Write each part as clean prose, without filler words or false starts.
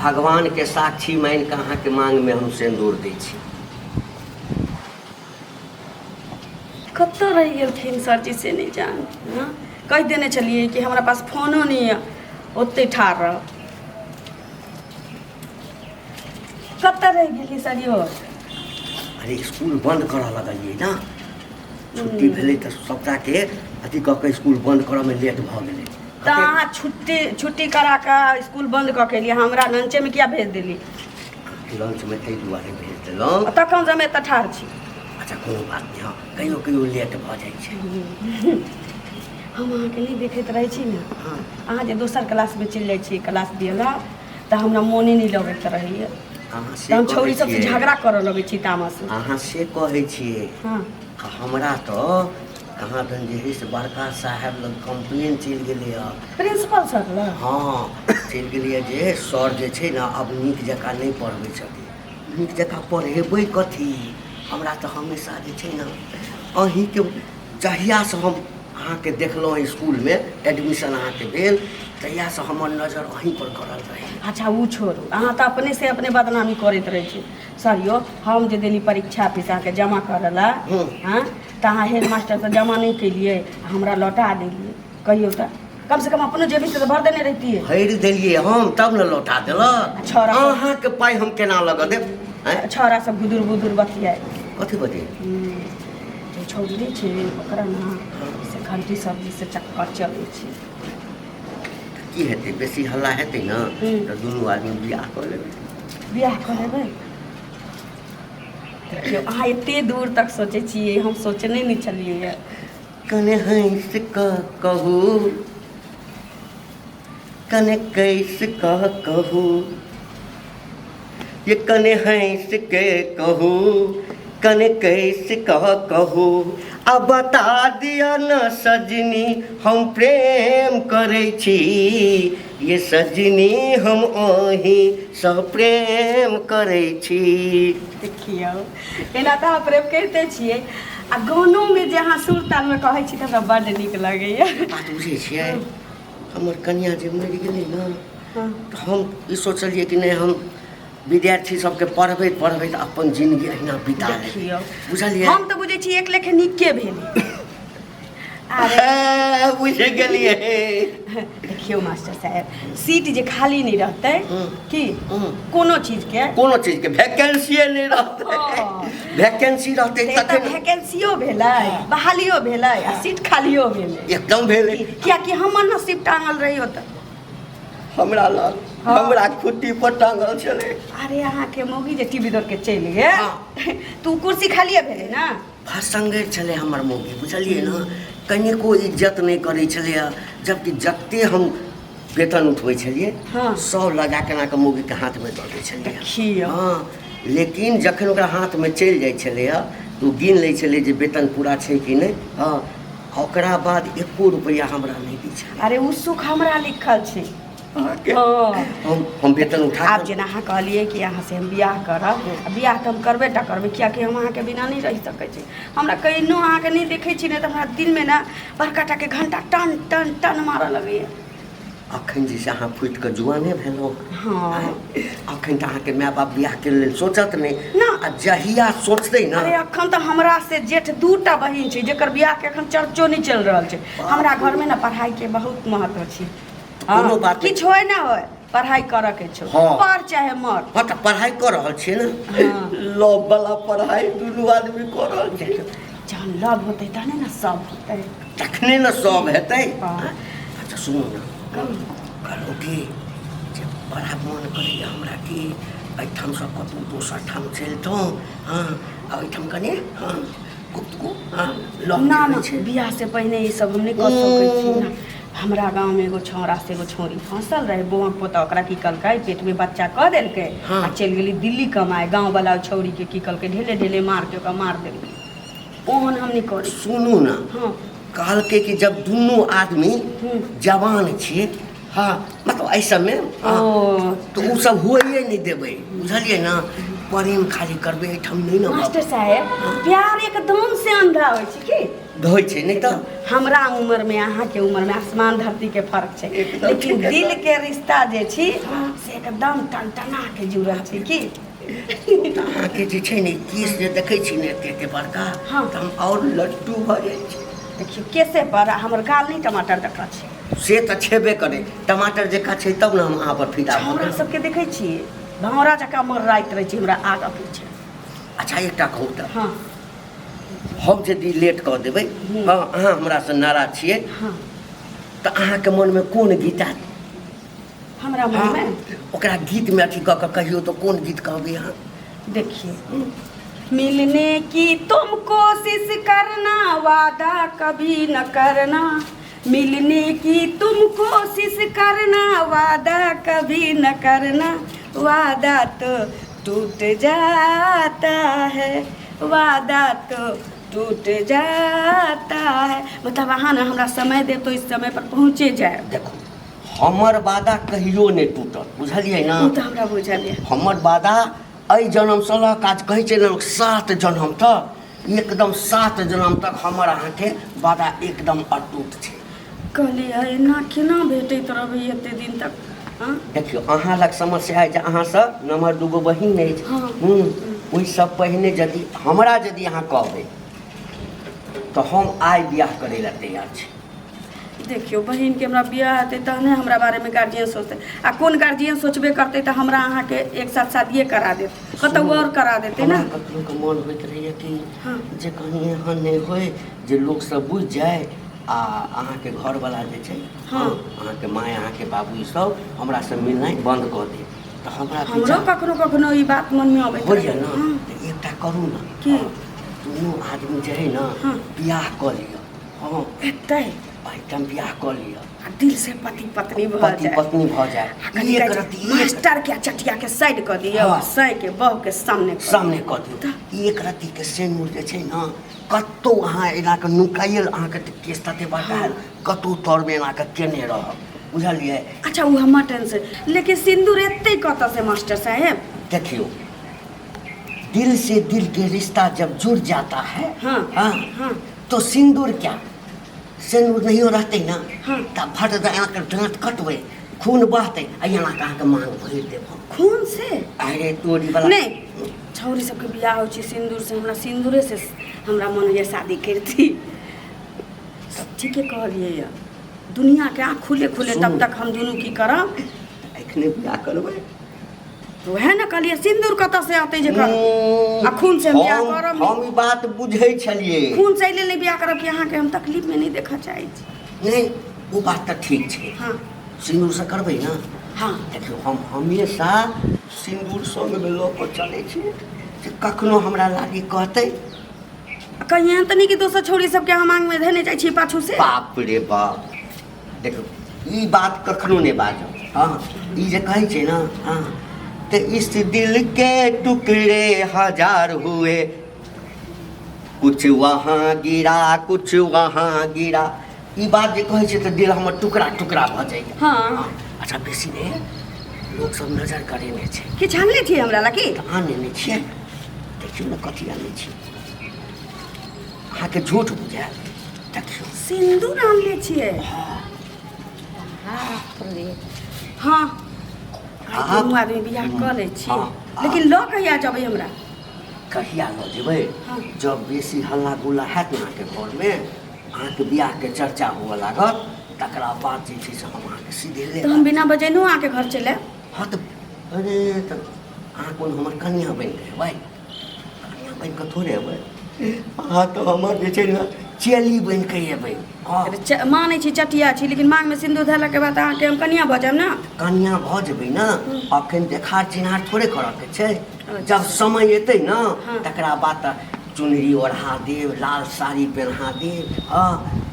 भगवानके साक्षी मानि कऽ अहाँके माँगमे हम सिन्दूर दै छी। कतऽ रहि गेलखिन सरजी से नहि जान। हँ, कहि देने छलियै कि हमरा पास फोनो नहि यऽ, ओतहि ठाढ़ रह। कतऽ रहि गेलियै सर यौ? अरे स्कूल बंद करऽ लगलियै ने, छुट्टी भेलै तऽ सबटाके अथी कऽ कऽ स्कूल बंद करऽमे लेट भऽ गेलै। तऽ अहाँ छुट्टी छुट्टी करा कऽ स्कूल बंद कऽ के एलियै, हमरा लंचेमे किया भेज देली? लंचमे एहि दुआरे भेज देलहुँ। तखन से हम एतऽ ठाढ़ छी। अच्छा कोनो बात नहि, हँ कहियो कहियो लेट भऽ जाइ छै। हम अहाँके नहि देखैत रहै छी ने, अहाँ जे दोसर क्लासमे चलि जाइ छियै क्लास दिअ लए, तऽ हमरा मोने नहि लगैत रहैए। अहाँ से तऽ हम कहै छौड़ी सबसँ छियै? झगड़ा करऽ लगै छी तामस। अहाँ से कहै छियै? हँ। आ हमरा तऽ कहाँ दन जे हइ से बड़का साहेब लग कम्प्लेन चलि गेलैए। प्रिंसिपल सर लग? हँ, चलि गेलैए जे सर जे छै ने आब नीक जकाँ नहि पढ़बै छथिन। नीक जकाँ पढ़ेबै कथी, हमरा तऽ हमेशा जे छै ने अहीँके, जहियासँ हम अहाँके देखलहुँ इसकुलमे एडमिशन अहाँके भेल तहियासँ हमर नजर अहीँपर गड़ल रहै। अच्छा ओ छोड़ू, अहाँ तऽ अपनेसँ अपने बदनामी करैत रहै छी। सर यौ, हम जे देली परीक्षा फीस अहाँके जमा करऽ लए, हँ, तऽ अहाँ हेड मास्टरसँ जमा नहि केलियै आ हमरा लौटा देलियै। कहियौ तऽ कमसँ कम अपनो जेबीसँ तऽ भरि देने रहितियै। भरि देलियै हम तब ने लौटा देलक। छौड़ा सब- अहाँके पाइ हम केना लगऽ देब, आँय? छौड़ा सब गुदुर गुदुर बतियाइ। कथी बतियाइ? जे छौड़ी नहि छै ओकरा ने से घंटी सब्जी से चक्कर चलै छै। की हेतै, बेसी हल्ला हेतै ने तऽ दुनू आदमी बियाह कऽ लेबै। बियाह कऽ लेबै? देखियौ, अहाँ एते दूर तक सोचै छियै, हम सोचने नहि छलियै। कने हँसि कऽ कहू, कने कैस कऽ कहू, ये कने हँसि के कहू, कने कैस कऽ कहू, आ बता दिअ न सजनी हम प्रेम करै छी, ये सजनी हम अहीँसँ प्रेम करै छी। देखियौ, एना तऽ अहाँ प्रेम करिते छियै आ गानोमे जे अहाँ सुर तालमे कहै छी तऽ हमरा बड्ड नीक लगैए। बात बुझै छियै, हमर कनिया जे मरि गेलै ने तऽ हम ई सोचलियै कि नहि, हम विद्यार्थी सबके पढ़बैत पढ़बैत अपन जिंदगी अहिना बिता लेबै। देखियौ, बुझलियै? हम तऽ बुझै छी एक लेखे नीके भेलै। अरे बुझि गेलियै। देखियौ मास्टर साहेब, सीट जे खाली नहि रहतै की कोनो चीज के, कोनो चीज के वैकेंसीए नहि रहतै। वैकेंसी रहतै तऽ तखन वैकेंसियो भेलै, बहालियो भेलै आ सीट खालियो भेलै। एकदम भेलै। कियाकि हमर नसीब टांगल रही ओतऽ। हमरा लग? हमरा खुट्टी पर टांगल छलै। अरे अहाँके मौगी जे टीवी दौड़ के चलि गेल तऽ ओ कुर्सी खालिए भेलै ने। फसंगैर छलै हमर मौगी, बुझलियै ने, कनिको इज्जत नहि करै छलैए, जबकि जते हम वेतन उठबै छलियै सब लगा केना कऽ मौगीके हाथमे दऽ दै छलियै। देखियौ। हँ, लेकिन जखन ओकरा हाथमे चलि जाइ छलैए तऽ ओ गिन लै छलै जे वेतन पूरा छै कि नहि। हँ, आ ओकरा बाद एको रुपैआ हमरा नहि दै छलै। अरे ओ सुख हमरा लिखल छै। अहाँके? हँ। हम वेतन उठा आब जेना अहाँ कहलियै कि अहाँसँ हम बियाह करब, आ बियाह तऽ हम करबे टा करबै, कियाकि हम अहाँके बिना नहि रहि सकै छी। हमरा कहिनो अहाँके नहि देखै छी ने तऽ हमरा दिलमे ने बड़का टाके घण्टा टन टन टन मारऽ लगैए। अखन जे छै अहाँ फुटि कऽ जुआने भेलहुँ। हँ। अखन तऽ अहाँके माय बाप बियाहके लेल सोचत नहि। ना। आ जहिया सोचतै ने। अरे अखन तऽ हमरा से जेठ दूटा बहिन छै जेकर बियाहके अखन चर्चो नहि चलि रहल छै। हमरा घरमे ने पढ़ाइके बहुत महत्व छै। कोनो बात नहि। किछु होय ना होय पढ़ाई करऽ के छौ। पढ़ चाहे मर। हँ, तऽ पढ़ाई कऽ रहल छियै ने। लव वाला पढ़ाई दुनू आदमी कऽ रहल छियै। देखियौ, जहन लव होतै तहने ने सब होतै। तखने ने सब हेतै। हँ। अच्छा सुनू ने, कहलहुँ कि जे बड़ा मोन करैए हमरा कि एहिठामसँ कतहु दोसर ठाम चलितहुँ, हँ, आ ओहिठाम कनि, हँ, गुप्तगु, हँ, लव ना जे ना होइ छै। बियाह से पहिने ई सब हम नहि कऽ सकै छी ना। हमरा गाँवमे एगो छौड़ा से एगो छौड़ी फँसल रहै, बौआ पोता ओकरा की कलकै, पेटमे बच्चा कऽ देलकै आ चलि गेलै दिल्ली कमाए। गाँववला ओहि छौड़ीके की कलकै, ढेले ढेले मारके ओकरा मार देलकै। ओहन हम नहि करै छी। सुनू ने। हँ। कहलकै कि जब दुनू आदमी जवान छियै, हँ, मतलब एहि सबमे, हँ, ओ तऽ ओ सब होइए नहि देबै, बुझलियै ने। प्रेम खाली करबै एहिठाम नहि ने। मास्टर साहेब, प्यार एकदम से अंधा होइ छै की? होइ छै, नहि तऽ हमरा उम्र में अहाँके उम्र में आसमान धरती के फर्क छै, एकदम लेकिन ठीक है। दिल के रिश्ता जे छी से एकदम टनटना के जुड़ल छै की। अहाँके जे छै ने केस जे देखै छी ने एते एते बड़का, तऽ हम आओर लट्टू भऽ जाइ छी। देखियौ केसे पर आ हमर गाल नहि टमाटर जकाँ छै? से तऽ छेबे करै, टमाटर जकाँ छै तब ने हम अहाँ पर फिदा भऽ हमरा गेलहुँ। सबके देखै छियै भौरा जकाँ मर्राइत रहै छै हमरा आगाँ पीछे। अच्छा, एकटा कहू तऽ, हँ। हम यदि लेट कऽ देबै, हँ, अहाँ हमरासँ नाराज छियै, तऽ अहाँके मनमे कोन गीत आयत? हमरा मनमे? ओकरा गीतमे अथी कऽ कऽ कहियौ तऽ कोन गीत कहबै अहाँ? देखिए, मिलने की तुम कोशिश करना, वादा कभी न करना। मिलने की तुम कोशिश करना, वादा कभी न करना। वादा तो टूट जाता है, वादा तो टूट जाता है। मतलब अहाँ ने हमरा समय देब तो इस समय पर पहुँचे जाए। देखू, हमर वादा कहियो नहि टूटत, बुझलियै ने? ओ तऽ हमरा बुझल यऽ। हमर वादा एहि जन्मसँ लऽ काज कहै छै ने लोक 7 जन्म तक, एकदम 7 जन्म तक हमर अहाँके वादा एकदम अटूट छै। कहलियै एना केना भेटैत रहबै एते दिन तक? हँ। देखियौ, अहाँ लग समस्या अछि जे अहाँसँ नम्हर दूगो बहिन अछि। ओहिसँ पहिने यदि हमरा यदि अहाँ कहबै तऽ हम आइ बियाह करै लए तैयार छी। देखियौ, बहिनके हमरा बियाह हेतै तहने हमरा बारेमे गार्जियन सोचतै, आ कोन गार्जियन सोचबे करतै तऽ हमरा अहाँके एक साथ शादिये करा देत, कतहु आओर करा देतै ने। हमरा कखनो के मन होइत रहैए कि जे कहीं एहन नहि होय जे लोकसब बुझि जाय आ अहाँके घरवला जे छै, अहाँके माय, अहाँके बाबू, ई सब हमरासँ मिलनाइ बन्द कऽ दे, तऽ हमरा हमरो विचार कखनो कखनो ई बात मनमे अबैत होइए रहैए। ने? तऽ एकटा करू ने। की? दुनू आदमी जे हइ ने, बियाह कऽ लिअ। हँ। एतै? एहिठाम बियाह कऽ लिअ। आ दिल से पति पत्नी भऽ पति जाय पत्नी भऽ जाय। आ कनि एक कहै छै, रति एक मास्टर के आ चटिया के साइड कऽ दियौ, आ साइ के बहू के सामने कऽ दियौ। सामने कऽ दियौ। एक रत्तीके सेनुर जे छै ने, कतहु अहाँ एना कऽ नुकायल, अहाँके तऽ केस तते बड़का हैत, कतहु तरमे एना कऽ केने रहब, बुझलियै? अच्छा, ओ हमर टेंशन, लेकिन सिन्दूर एते कतऽ से मास्टर साहेब? देखियौ, दिल से दिल के रिश्ता जब जुड़ जाता है, हाँ, तो सिंदूर क्या, सिंदूर नहीं रहते ना, तब फट दे एना के डाँट कटबै, खून बहतै आ एना के अहाँके मांग भरि देब हम। खून से? अरे तोरी वाला। नहि, छौरी सबके बियाह होइ छै सिन्दूर से, हमरा सिन्दूरे से हमरा मन होइए शादी करती। ठीके कहलियै यऽ, दुनियाके आँख खुले खुले तब सुनू। तक हम दुनू की करब? एखने बियाह करबै। तऽ उएह ने कहलियै, सिन्दूर कतऽ से अतै जे करब? आ खून से हम बियाह करब? हम ई बात बुझै छलियै। खून से एहि लेल नहि बियाह करब कि अहाँके हम तकलीफमे नहि देखऽ चाहै छी। नहि, ओ बात तऽ ठीक छै। सिन्दूरसँ करबै ने? हँ। देखियौ, हम हमेशा सिन्दूर संगमे लऽ कऽ चलै छी जे कखनो हमरा लाली कहतै। कहीं एहन तऽ नहि कि दोसर छौड़ी सबके हम मांगमे धेने जाइ छी पाछू से? बाप रे बाप, देखियौ, ई बात कखनो नहि बाजब। हँ, ई जे कहै छै ने, हँ, तऽ इस दिल के टुकड़े हजार हुए, कुछ वहाँ गिरा कुछ वहाँ गिरा, ई बात जे कहै छै तऽ दिल हमर टुकड़ा टुकड़ा भऽ जाइए। अच्छा, बेसी नहि, लोक सब नजर करेने छै। किछु आनले छियै हमरा ला की? तऽ आनने नहि छियै? देखियौ ने कथी आनने छियै। अहाँके झूठ बुझायल? देखियौ। सिन्दूर आनले छियै? बाप रे, हँ, आइ दुनू आदमी बियाह कऽ लै छी। लेकिन लऽ कहिया जेबै हमरा? कहिया लऽ जेबै? जब बेसी हल्ला गुल्ला हैत ने अहाँके घरमे, अहाँके बियाहके चर्चा हुअ लागत, तकरा बाद जे छै से हम अहाँके सीधे ले। तऽ हम बिना बजेनहुँ अहाँके घर चलि आयब? हँ, तऽ अरे, तऽ अहाँ कोन हमर कनियाँ बनि कऽ एबै? कनियाँ बनि कऽ थोड़े एबै अहाँ, तऽ हमर जे छै ने चेली बनि कऽ एबै। हँ। अरे, मानै छी चटिया छी, लेकिन माँगमे सिन्दूर धेलाके बाद अहाँके हम कनियाँ भऽ जायब ने? कनियाँ भऽ जेबै ने, अखन देखार चिन्हार थोड़े करऽके छै। जब समय एतै ने, तकरा बाद तऽ चुनरी ओढ़ा देब, लाल साड़ी पहिना देब, हँ,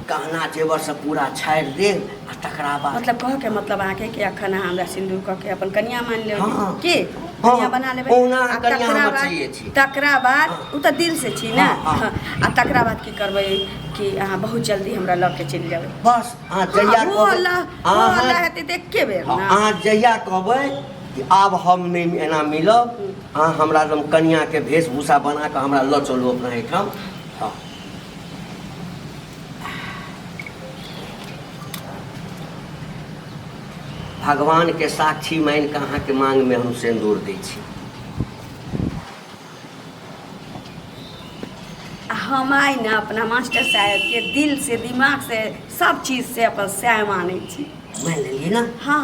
गहना जेवर सब पूरा छाड़ि देब आ तकरा बाद। मतलब कहऽ के मतलब अहाँके कि अखन अहाँ हमरा सिन्दूर कऽ के अपन कनिया मानि लेबै? हँ। की कनिया बना लेबै? ओना आ कनिया तकरा हमर बाद चाहिए छी। तकरा बाद ओ तऽ दिल से छी ने? हँ, हँ। आ तकरा बाद की करबै कि अहाँ बहुत जल्दी हमरा लऽ के चलि जेबै? बस अहाँ जहिया हो कहबै अल्लाह, हो अहाँ अल्लाह, हेतै तऽ एके बेर हँ, ने। अहाँ जहिया कहबै कि आब हम नहि एना मिलब। अहाँ हमरा एकदम कनियाके वेशभूषा बना कऽ हमरा लऽ चलू अपना एहिठाम। हँ, भगवानके साक्षी मानि कऽ अहाँके मांगमे हम सिन्दूर दै छी। आ हम आइ ने अपना मास्टर साहेबके दिल से, दिमाग से, सब चीज से अपन सएह मानै छी। मानि लेलियै ने? हँ।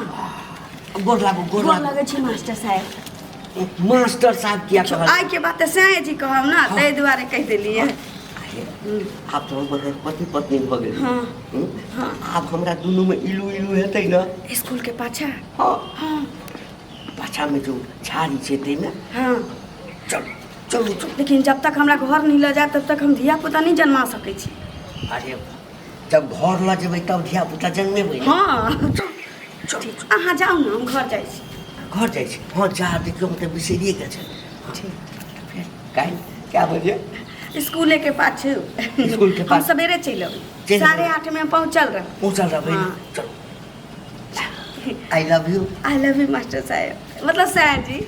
गोर लागू, गोर गोर लागू। लगै छी मास्टर साहेब। मास्टर साहब किया कहल? आइ के बात तऽ सएह जी कहब ने, ताहि दुआरे कहि देलियै। अरे, आब तऽ हम अहाँ पति पत्नी भऽ गेलियै। हँ। हूँ? हँ। आब हमरा दुनूमे इलू इलू हेतै ने? स्कूल के पाछा? हँ। हँ। पाछामे जो झाड़ी छै ताहिमे। हँ। चलू चलू चलू। लेकिन जब तक हमरा घर नहीं लऽ जायब तब तक हम धिया पुता नहीं जन्मा सकै छी। अरे, जब घर लऽ जेबै तब धिया पुता जन्मेबै ने। हँ। चलू। ठीक, अहाँ जाउ ने, हम घर जाइ छी। घर जाइ छी? हँ, जा। देखियौ, हम तऽ बिसरिए गेल छलियै। ठीक। फेर काल्हि कए बजे? स्कूले के पाछू। स्कूल के हम पाछू। सवेरे चलि अबै। चलि अबै। 8:30 में हम पहुँचल रहब। पहुँचल रहबै ने? हँ। चलू, I love you. I love you master साहेब, मतलब साहेब जी।